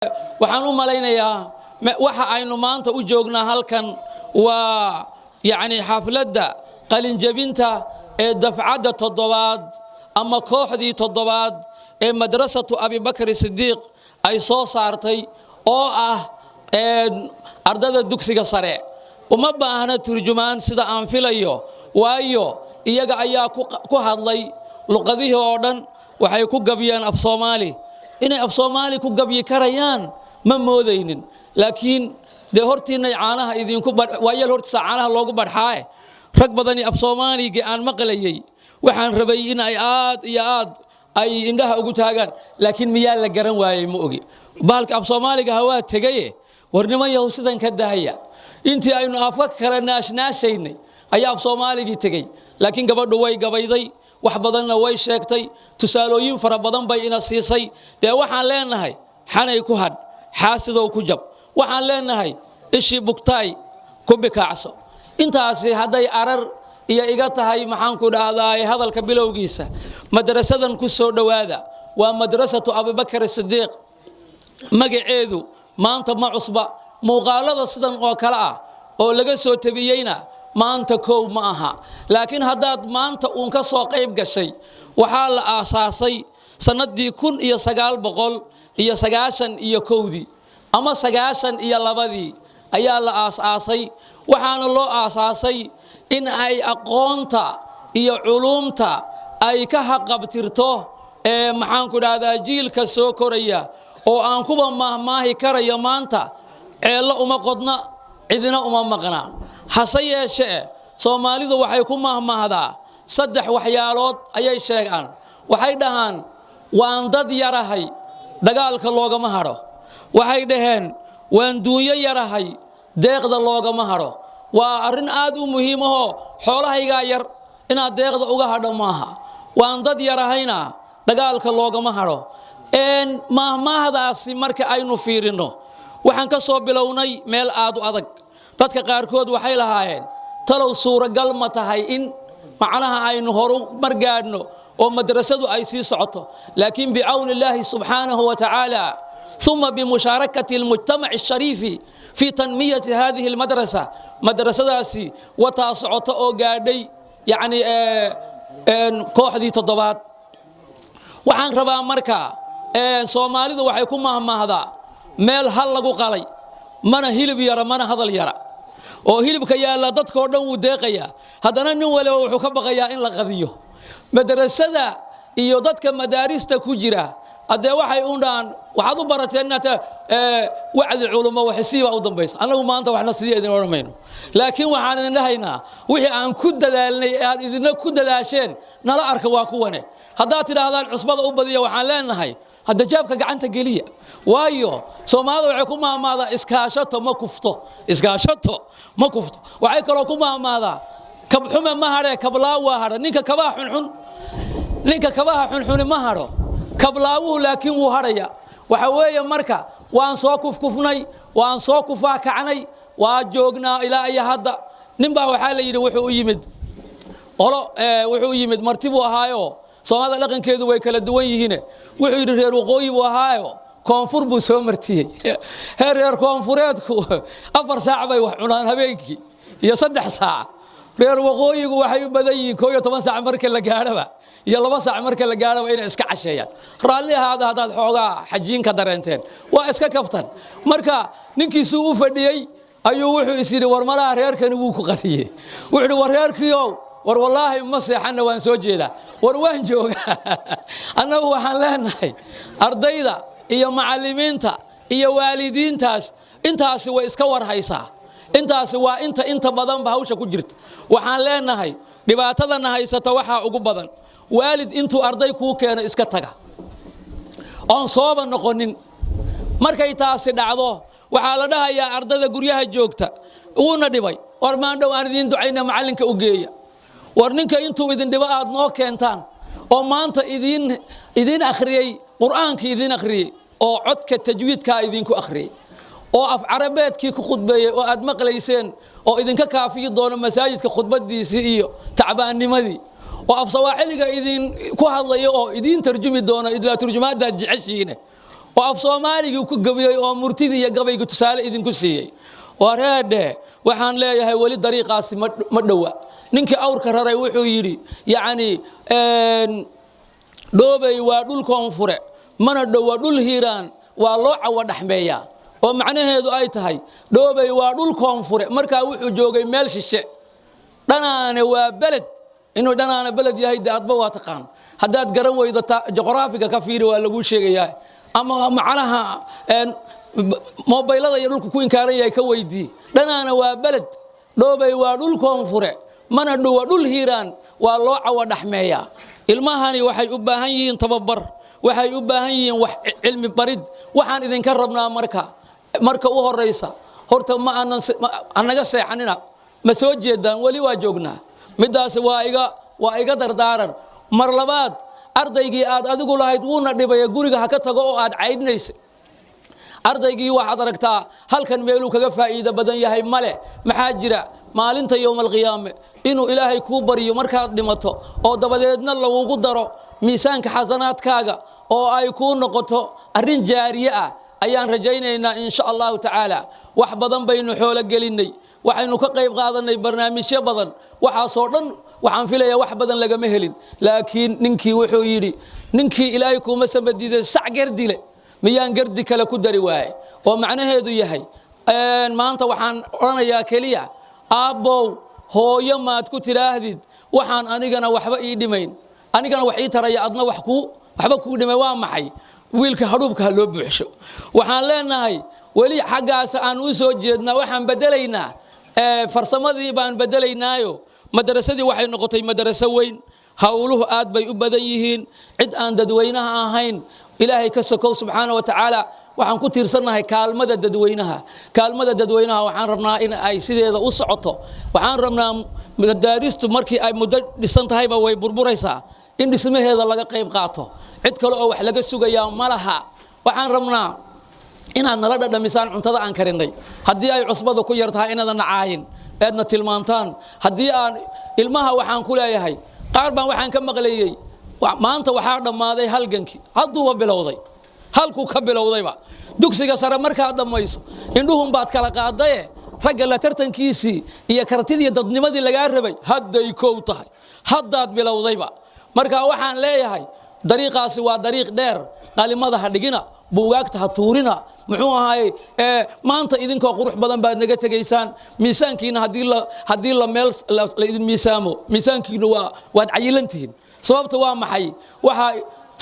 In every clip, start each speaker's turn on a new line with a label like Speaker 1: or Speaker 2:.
Speaker 1: Waxaan u malaynayaa waxa aynu maanta u joognaa halkan waa yacni xafladda qalinjebinta ee dafcadda toddobaad ama kooxdii toddobaad ee Madrasatu Abibakri Sidiiq ay soo saartay, oo ah ardada dugsiga sare. Uma baahna turjumaan sida aan filayo, waayo iyaga ayaa ku hadlay luqadihii oo dhan. Waxay ku gabyeen af Soomaali. Inay af Soomaali ku gabyi karayaan ma moodaynin, laakiin dee hortiinay caanaha idinku waayeel, hortiisa caanaha loogu badhxaaye. Rag badani af Soomaaligii aan maqlayey waxaan rabay in ay aad iyo aad ay indhaha ugu taagaan, laakiin miyaa la garan waayey? Ma ogi. Bahalka af Soomaaliga hawaa tegaye. War niman yahow, sidan ka dahaya. Intii aynu afka kale naashnaashaynay ayaa af Soomaaligii tegey. Laakiin gabadhu way gabayday, wax badanna way sheegtay, tusaalooyin fara badan bay ina siisay. Dee waxaan leenahay, xanay ku hadh, xaasidow ku jab. Waxaan leenahay, ishii bugtaay ku bikaacso. Intaasi hadday arar iyo iga tahay, maxaan ku dhahdaay, hadalka bilowgiisa, madrasadan ku soo dhowaada. Waa Madrasatu Abubakar Sidiiq. Magaceedu maanta ma cusba. Muuqaalada sidan oo kale ah oo laga soo tabiyeyna maanta kow ma aha. Laakiin haddaad maanta uun ka soo qayb gashay, waxaa la aasaasay sannaddii 1991-dii ama 92-dii ayaa la aas-aasay. Waxaana loo aasaasay in ay aqoonta iyo culuumta ay ka haqabtirto ee, maxaanku dhahdaa, jiilka soo koraya, oo aan kuba maahmaahi karayo maanta: ceello uma qodna, cidina uma maqna. Hase yeeshee, Soomaalidu waxay ku mahmaahdaa saddex waxyaalood ayay sheegaan. Waxay dhahaan, "Waan dad yarahay, dagaalka loogama hadho." Waxay dhaheen, "Waan duunyo yarahay, deeqda loogama hadho." Waa arrin aad u muhiim ahoo xoolahaygaa yar inaad deeqda uga hadho maaha. Waan dad yarahayna dagaalka loogama hadho. Maahmaahdaasi marka aynu fiirinno, waxaan ka soo bilownay meel aad u adag. Dadka qaarkood waxay lahaayeen, talow suuragal ma tahay in macnaha aynu horu mar gaadhno oo madrasadu ay sii socoto? Laakiin bicawni illaahi subxaanahu wa tacaala, uma bimushaarakati almujtamaci ashariifi fi tanmiyati hadihi almadrasa, madrasadaasi wataa socoto oo gaadhay yacni kooxdii toddobaad. Waxaan rabaa marka, Soomaalidu waxay ku mahmaahdaa, meel hal lagu qalay mana hilib yara mana hadal yara. Oo hilibka yaalla dadkoo dhan wuu deeqayaa, haddana nin waliba wuxuu ka baqayaa in la qadiyo. Madrasada iyo dadka madaarista ku jira haddee waxay u dhahaan, waxaad u barateen inaad wacdi culummo waxisiibaa u dambaysa. Annagu maanta waxna sidiya idin odhan mayno, laakiin waxaan idin dhahaynaa, wixii aan ku dadaalnay ee aad idina ku dadaasheen nala arka. Waa kuwane. Haddaad tidhaahdaan cusbada u badiya, waxaan leenahay, hadda jaabka gacanta geliya. Waayo, Soomaalida waxay ku maahmaahdaa, iskaashato ma kufto, iskaashato ma kufto. Waxay kaloo ku maahmaahdaa, kabxume ma hadhee, kablaa waa hadha. Ninka kabaha xunxun, ninka kabaha xunxuni ma hadho, kablaawuhu laakiin wuu hadhaya. Waxa weeye marka, waan soo kufkufnay, waan soo kufaa kacnay, waa joognaa ilaa iyo hadda. Nin baa waxaa la yidhi wuxuu u yimid qolo, wuxuu u yimid marti buu ahaayo. Soomaalida dhaqankeedu way kala duwan yihiine. Wuxuu yidhi, reer waqooyi buu ahaayo, koonfur buu soo martiyey. Heer reer koonfureedku 4 saac bay wax cunaan habeenkii iyo 3 saac. Reer waqooyigu waxay u badan yihiin 11 saac marka la gaadhaba iyo 2 saac marka la gaadhaba inay iska casheeyaan. Raalli ahaada haddaad xoogaa xajiinka dareenteen, waa iska kaftan. Marka ninkiisuu u fadhiyey ayuu wuxuu is yidhi, war malaha reerkani wuu ku qadiyey. Wuxuu yidhi, war reerkiiow, war wallaahi ma seexanna, waan soo jeedaa, war waan joogaa. Annagu waxaan leenahay, ardayda iyo macallimiinta iyo waalidiintaas, intaasi way iska warhaysaa. Intaasi waa inta badanba hawsha ku jirta. Waxaan leenahay, dhibaatadana haysata waxaa ugu badan waalid intuu arday kuu keeno iska taga oon sooba noqonin. Markay taasi dhacdo, waxaa la dhahayaa ardada guryaha joogta, wuuna dhibay, war maandhow aan idiin ducayna, macallinka u geeya. War ninka intuu idin dhibo aad noo keentaan, oo maanta idiin akhriyey Qur'aankii, idiin akhriyey, oo codka tajwiidkaa idinku akhriyey, oo af Carabeedkii ku khudbeeyey oo aad maqlayseen, oo idinka kaafiyi doono masaajidka khudbadiisii iyo tacbaannimadii, oo af Sawaaxiliga idin ku hadlaya oo idiin tarjumi doono ilaa turjumaadaad jeceshiine. Oo af Soomaaligii ku gabiyey oo murtidii iyo gabayga tusaale idinku siiyey. Wareedhe, waxaan leeyahay weli dariiqaasi ma dhowa. Ninkii awrka raray wuxuu yidhi, yacni, "Dhoobey waa dhul Koonfure, mana dhowa dhul Hiiraan, waa loo cawa dhaxmeeyaa," oo macnaheedu ay tahay Dhoobey waa dhul Koonfure, markaa wuxuu joogay meel shishe. Dhanaane waa beled. Inuu Dhanaane beled yahay de adba waa taqaan. Haddaad garan weydo, juqraafiga ka fiiri, waa laguu sheegayaa, ama macnaha mobaylada iyo dhulka ku inkaaran yahay ka weydii. Dhanaana waa beled. Dhoobey waa dhul Koonfure, mana dhowa dhul Hiiraan, waa loo cawa dhaxmeeyaa. Ilmahani waxay u baahan yihiin tababar, waxay u baahan yihiin wax cilmi barid. Waxaan idinka rabnaa marka u horeysa, horta ma aanan anaga seexanina. Ma soo jeedaan? Weli waa joognaa. Midaasi waa iga dardaaran. Mar labaad, ardaygii aad adigu lahayd wuuna dhibaya, guriga ha ka tago oo aad caydhnaysa, ardaygii waxaad aragtaa halkan meeluu kaga faa'iido badan yahay male. Maxaa jira? Maalinta yowma alqiyaame inuu Ilaahay kuu baryo markaad dhimato, oo dabadeedna lagugu daro miisaanka xasanaadkaaga, oo ay kuu noqoto arrin jaariye ah, ayaan rajaynaynaa, insha Allahu tacaala. Wax badan baynu xoolo gelinnay, waxaynu ka qayb qaadanay barnaamijyo badan. Waxaasoo dhan waxaan filayaa wax badan lagama helin. Laakiin ninkii wuxuu yidhi, ninkii Ilaahay kuuma samadiiday sac gardile, miyaan gardi kale ku dari waaye? Oo macnaheedu yahay, maanta waxaan odhanayaa keliya, aabbow, hooyo, maad ku tidhaahdid waxaan anigana waxba ii dhimayn, anigana wax ii taraya, adna wax kuu waxba kuu dhimay waa maxay? Wiilka hadhuubka ha loo buuxsho. Waxaan leenahay weli xaggaas aan u soo jeednaa. Waxaan bedelaynaa farsamadii baan bedelaynaayo. Madarasadii waxay noqotay madaraso weyn. Howluhu aad bay u badan yihiin. Cid aan dadweynaha ahayn, Ilaahay ka sokow subxaana wa tacaala, waxaan ku tiirsannahay kaalmada dadweynaha. Kaalmada dadweynaha waxaan rabnaa in ay sideeda u socoto. Waxaan rabnaa madaaristu markii ay muddo dhisan tahayba way burburaysaa, in dhismaheeda laga qayb qaato. Cid kale oo wax laga sugayaa ma laha. Waxaan rabnaa inaad nala dhadhamisaan cuntada aan karinay. Haddii ay cusbada ku yar tahay, inaadan nacaayin eedna tilmaantaan. Haddii aan ilmaha waxaan ku leeyahay, qaar baan waxaan ka maqlayey, maanta waxaa dhammaaday halgankii, hadduuba bilowday, halkuu ka bilowdayba. Dugsiga sare markaad dhammayso, indhuhun baad kala qaadaye, ragga la tartankiisii iyo kartidii dadnimadii lagaa rabay hadday kow tahay, haddaad bilowdayba. Marka waxaan leeyahay, dariiqaasi waa dariiq dheer. Qalimada ha dhigina, buugaagta ha tuurina. Muxuu ahaayey, maanta idinkoo qurux badan baad naga tegaysaan. Miisaankiina haddii la meel la idin miisaamo, miisaankiina waad cayilantihiin. Sababta waa maxay? Waxaa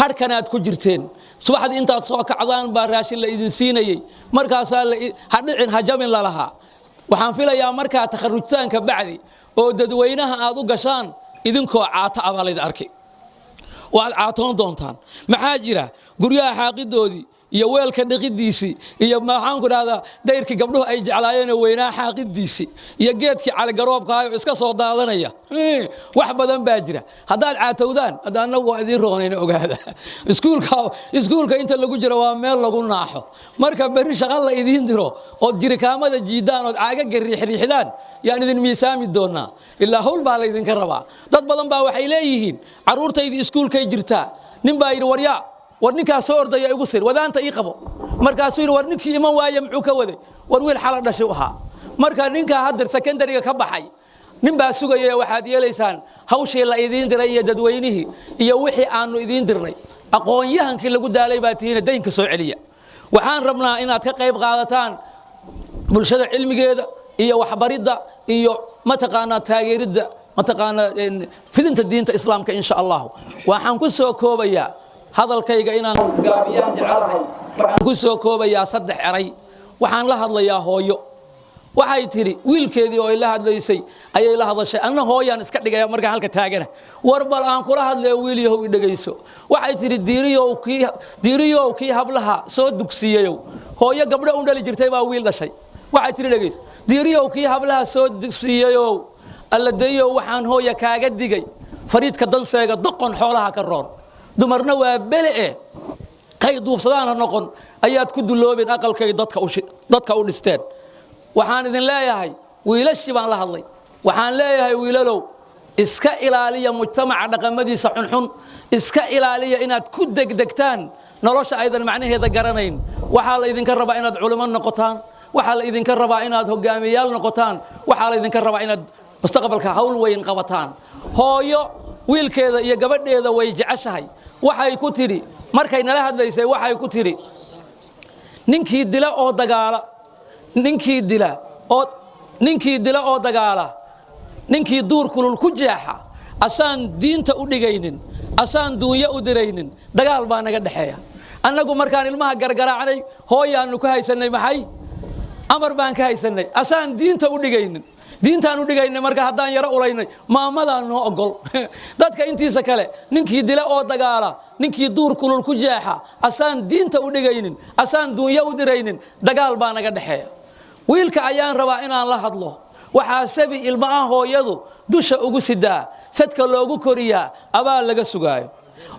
Speaker 1: harkanaad ku jirteen, subaxdii intaad soo kacdaan baa raashin la idin siinayey. Markaasaa ha dhicin, ha jabin lalahaa. Waxaan filayaa markaa takharujtaanka bacdi oo dadweynaha aad u gashaan, idinkoo caata ah baa laydin arkay. Waad caatoon doontaan. Maxaa jira? Guryaha xaaqidoodii iyo weelka dhiqidiisii iyo, maxaan ku dhahdaa, dayrkii gabdhuhu ay jeclaayeenoo weynaa xaaqidiisii iyo geedkii caligaroobkaayo iska soo daadanaya, wax badan baa jira. Haddaad caatowdaan, hadda annagu waa idiin roonayna. Ogaada, iskuulka inta lagu jiro waa meel lagu naaxo. Marka berri shaqa la idiin diro ood jirikaamada jiidaan ood caagaga riixriixdaan, yaan idin miisaami doonaa. Ilaa hawl baa laydinka rabaa. Dad badan baa waxay leeyihiin, "Carruurtaydii iskuulkay jirtaa." Nin baa yidhi, "Waryaa, war ninkaas soo ordaya igu sir, wadaanta ii qabo." Markaasuu yidhi, "War ninkii iman waaye muxuu ka waday?" War wiil xala dhashay u ahaa. Marka ninkaa hadda secondary-ga ka baxay, nin baa sugaya. Waxaad yeelaysaan hawshii la idiin diray iyo dadweynihii iyo wixii aanu idiin dirnay. Aqoon-yahankii lagu daalay baa tihiina, daynka soo celiya. Waxaan rabnaa inaad ka qayb qaadataan bulshada cilmigeeda iyo waxbaridda iyo mataqaanaa taageeridda, mataqaanaa fidinta diinta Islaamka, insha Allahu. Waxaan ku soo koobayaa hadalkayga, inaan gaabiyaan jecelahay, waxaan ku soo koobayaa saddex eray. Waxaan la hadlayaa hooyo. Waxay tidhi wiilkeedii oo ay la hadlaysay ayay la hadashay. Anna hooyaan iska dhigaya markaan halka taagana. War bal aan kula hadlayo, wiil yahow, i dhegayso. Waxay tidhi, "Diiriyow kii hablaha soo dugsiiyeyow." Hooyo gabdho un dhali jirtay baa wiil dhashay. Waxay tidhi, dhegayso, "Diiriyow kii hablaha soo dugsiiyeyow, Alladeeyow, waxaan hooya kaaga digay fariidka danseega, doqon xoolaha ka roon, dumarna waa bele eh, kay duufsadaan ha noqon, ayaad ku duloobeen aqalkay dadka u dhisteen." Waxaan idin leeyahay, wiilashii baan la hadlay. Waxaan leeyahay, wiilalow, iska ilaaliya mujtamaca dhaqamadiisa xunxun. Iska ilaaliya inaad ku degdegtaan. Nolosha aydan macnaheeda garanayn. Waxaa la idinka rabaa inaad culimo noqotaan, waxaa la idinka rabaa inaad hogaamiyayaal noqotaan, waxaa la idinka rabaa inaad mustaqbalka hawl weyn qabataan. Hooyo wiilkeeda iyo gabadheeda way jeceshahay. Waxay ku tidhi markay nala hadlaysay, waxay ku tidhi: "Ninkii dila oo dagaala, ninkii dila oo, ninkii dila oo dagaala, ninkii duur kulul ku jeexa, asaan diinta u dhigaynin, asaan duunyo u diraynin, dagaal baa naga dhexeeya." Annagu markaan ilmaha gargaraacnay, hooyaannu ka haysanay, maxay amar baan ka haysanay? Asaan diinta u dhigaynin, diintaan u dhigaynay. Marka haddaan yaro ulaynay, maamadaa noo ogol. Dadka intiisa kale, ninkii dila oo dagaala, ninkii duur kulul ku jeexa, asaan diinta u dhigaynin, asaan duunyo u diraynin, dagaal baa naga dhexeeya. Wiilka ayaan rabaa inaan la hadlo. Waxaa sabi ilmo ah hooyadu dusha ugu sidaa, sadka loogu koriyaa, abaal laga sugaayo.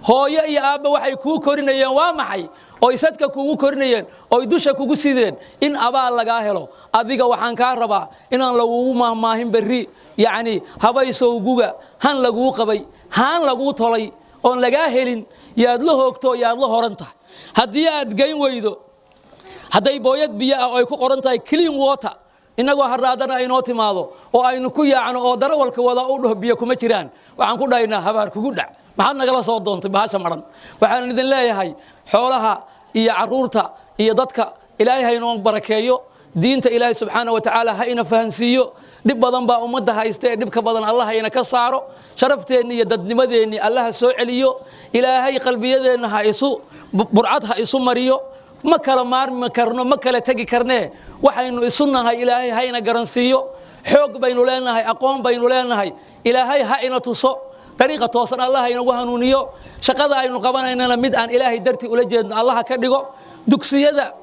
Speaker 1: Hooyo iyo aabba waxay kuu korinayeen waa maxay? Oy sadka kugu korinayeen, oy dusha kugu sideen, in abaal lagaa helo. Adiga waxaan kaa rabaa inaan lagugu maahmaahin berri, yacni habaysowguga han laguu qabay, haan laguu tolay oon lagaa helin, yaad la hoogto, yaad la horan tahay. Haddii aad geyn weydo, hadday booyad biyo ah oo ay ku qoran tahay "clean water", innagoo haraadana aynoo timaado oo aynu ku yaacno, oo darawalka wada u dhaho "Biyo kuma jiraan", waxaan ku dhahaynaa: "Habaar kugu dhac, maxaad nagala soo doontay bahasha madhan?" Waxaan idin leeyahay, xoolaha iyo caruurta iyo dadka Ilaahay haynoo barakeeyo. Diinta Ilaahay subxaana wa tacaala ha ina fahansiiyo. Dhib badan baa ummadda haysta ee dhibka badan Allah ina ka saaro. Sharafteenni iyo dadnimadeenni Allaha soo celiyo. Ilaahay qalbiyadeenna ha isu burcad, ha isu mariyo. Ma kala maarmi karno, ma kala tegi karnee. Waxaynu isu nahay Ilaahay hayna garansiiyo. Xoog baynu leenahay, aqoon baynu leenahay. Ilaahay ha ina tuso dariiqa toosan, Allah inagu hanuuniyo. Shaqada aynu qabanaynana mid aan Ilaahay dartii ula jeedno Allaha ka dhigo. Dugsiyada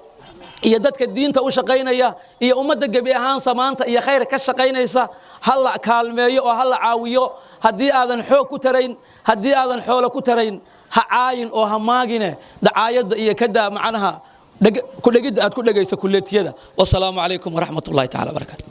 Speaker 1: iyo dadka diinta u shaqaynaya iyo ummadda gebi ahaan samaanta iyo khayr ka shaqaynaysa ha la kaalmeeyo oo ha la caawiyo. Haddii aadan xoog ku tarayn, haddii aadan xoolo ku tarayn, ha caayin oo ha maagine. Dacaayadda iyo kadaa macnaha ku dhegidda aad ku dhegayso kuleetiyada. Wasalaamu calaykum waraxmat ullahi tacala barakatu.